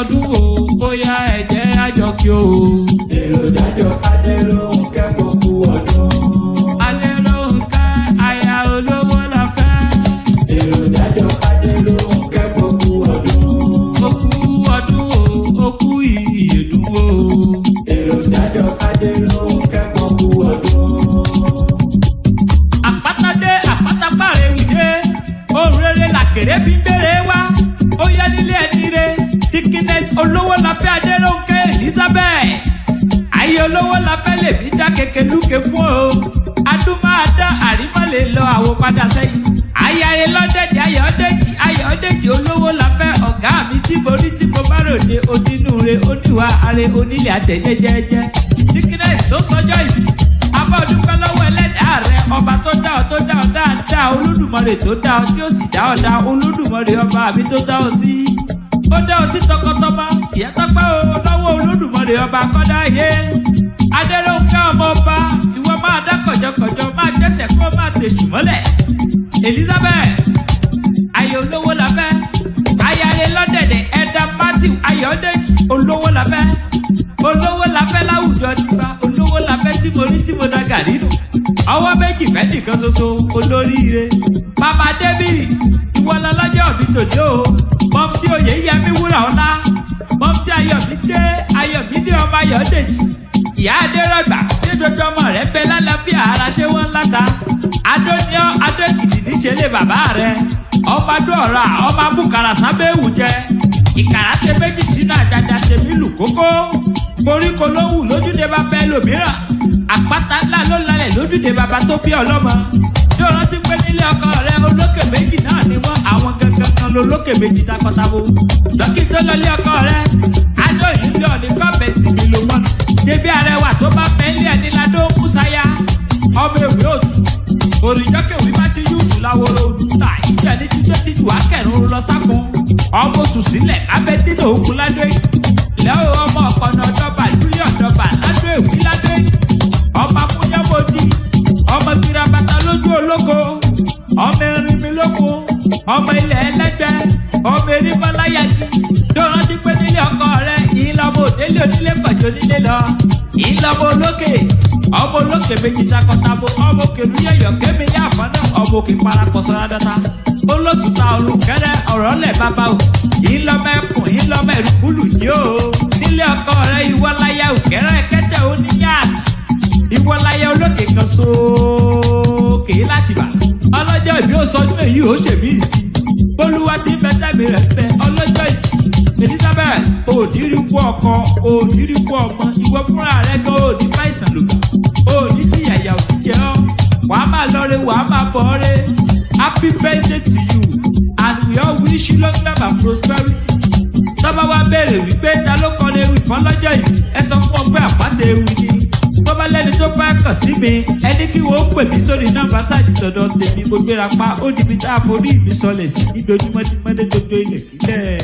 Sọdún o, bóyá ẹ̀jẹ̀ àjọ kí o. Èrò jájọ Adérónkẹ́ kó kú ọdún. Adérónkẹ́, aya olówó la fẹ́. Èrò jájọ Adérónkẹ́ kó kú ọdún. Ó kú ọdún o, ó kú ìyèdún o. Èrò jájọ Adérónkẹ́ kó kú ọdún. Àpáta dé, àpáta pàrẹ̀ wùdé. Ohun rere làkèrè fi ń béèrè wá. Ó yẹ nílé ẹni re. Dickiness olówó la fẹ́, Adérónkẹ́ Elizabeth. Ayé olówó la fẹ́ lèmi dá kéke lúke fún o. Adúmáadá àrímọ́ lè lọ àwò padà sẹ́yìn. Ayáre lọ́dẹ̀dẹ̀ Ayọ̀dèjì, Ayọ̀dèjì olówó la fẹ́, ọ̀gá mi tí mo rí tí mo bá ròde, onínúure, oníwà are, onílé àtẹ̀jẹ́jẹ́jẹ́. Dickiness tó sọjọ́ ìbí. Abá ọdúpẹ́ lọ́wọ́ ẹlẹ́dàá rẹ, ọba tó dá ọ, tó dá ọ dáadáa, Olódùmarè tó dá ọ tí ó sì dá ọ dá, Olódùmarè ọba mi tó dá ọ sí. Ó dá ọ sí tọkọtọmọ, tìyẹ́ tọ́pẹ́ o lọ́wọ́ Olódùmarè ọba kọ́dá yé. Adérónkẹ́ ọmọ ọba, ìwọ máa dá kọ̀jọkọ̀jọ, máa gbẹ́sẹ̀ kó máa tèjù mọ́lẹ̀. Elizabeth, ayé olówó la fẹ́. Ayáre lọ́dẹ̀dẹ̀ ẹ̀dá Matthew Ayọ̀dèjì olówó la fẹ́. Olówó la fẹ́ láwùjọ tiwa, olówó la fẹ́ tí mo rí tí mo da gàrí nù. Ọwọ́ méjì fẹ́ nìkan ṣoṣo, olóríire. Bàbá David, ìwọ lọ́lọ́jọ́ mi tòní o. Mumsy oyè yẹmí wúrà ọ̀la. Mumsy Ayọ̀mídé, Ayọ̀mídé ọmọ Ayọ̀dèjì. Ìyá Adérọ̀gbà, ṣé gbogbo ọmọ rẹ̀ bẹ lálàáfíà ara, ṣé wọ́n láta? Adóníọ́ Adókìtì níṣẹ́lẹ̀ bàbá rẹ̀. Ọmọ adó ọ̀rọ̀ ọmọ abúkàrà sábẹ́wù jẹ. Ìkàrà ṣe méjì sínú àgbàjà ṣèmí lù kókó. Koríko ló wù lójúde bàbá ẹlòmíràn. Àpáta ńlá ló lálẹ̀ lójúde bàbá tó bí ọlọ́mọ. Yóò rántí pé nílé ọkọ rẹ, olókè méjì náà ni wọ́n, àwọn gangan kan lolókè méjì takọtabo. Dókítà lọlé ọkọ rẹ, adó ìlú ọ̀nì kọ́bẹ̀sì mi ló mọ́. Débi arẹwà tó bá fẹ́ ilé ẹni ládó ń sáyà. Ọmọ èwe òtù. Òrìjọ́kẹ̀wé bá ti yúùtù láwòrò òdùtà ìjẹ́ ní títí tí jù ákẹ́rùn lọ sákun. Ọmọ oṣù sílẹ̀ lábẹ́ dínà òkun ládé. Lẹ́wọ̀ ọmọ ọ̀pọ̀nà ọ̀dọ́bà lúlẹ̀ ọ̀dọ́bà ládó èwí ládé. Ọmọ amúnyámọ́dí. Ọmọ girabata lójú ológo. Ọmọ erin mi lóko. Ọmọ ilẹ̀ ẹlẹ́gbẹ́. Ọmọ erimọ́láyàjì. Tó rántí pé nílé ọkọ rẹ, ìlọmọ òdélé onílé pọ̀jọ́ nílé lọ. Ìlọmọ olókè. Ọmọ olókè méjì takọtabo. Ọmọ òkè lúyẹ̀yọ̀ kémi yá àfọ́nà. Ọmọ òkè parapọ̀ sọ́ra dátà. Olóṣùta olùkẹ́rẹ́ ọ̀rọ̀ lẹ̀ bàbá o. Ìlọmọ ẹkùn, ìlọmọ ẹ̀rùkúlù yìí o. Nílé ọkọ rẹ, ìwọláyà òkèrè kẹtẹ oníyàtà. Ìwọláyà olókè kan sókè láti bà. Ọlọ́jọ́ ìbí ó sọdún èyí ó ṣèmí sí. Bólúwa ti ń bẹ tẹ́mi rẹ̀ ń bẹ ọlọ́jọ́ ìbí. Elizabeth, òdìríkú ọkọ, òdìríkú ọmọ, ìwọ fúnra rẹ gan òní fàìsàn lògbà. Òní jìyàyà òní jẹ ọ́. Wàá máa lọ́re, wàá máa bọ̀ ọ́rẹ́. Happy birthday to you and we all wish you long life and prosperity. Tọ́ba wa béèrè wípé ta ló kọ́ ewì fún lọ́jọ́ yìí, ẹ sọ fún ọ pé àpáta ewì ni. Tọ́ba lẹ́ni tó fẹ́ kàn sí mi, ẹni kí wọ́n pè mí sórí nọ́mbà sáàdì tọ̀dọ̀ tèmi. Mo gbéra pa ó níbi tá a forí mi sọlẹ̀ sí níbi ojúmọ́ tí mọ́dé gbogbo ilẹ̀ kílẹ̀.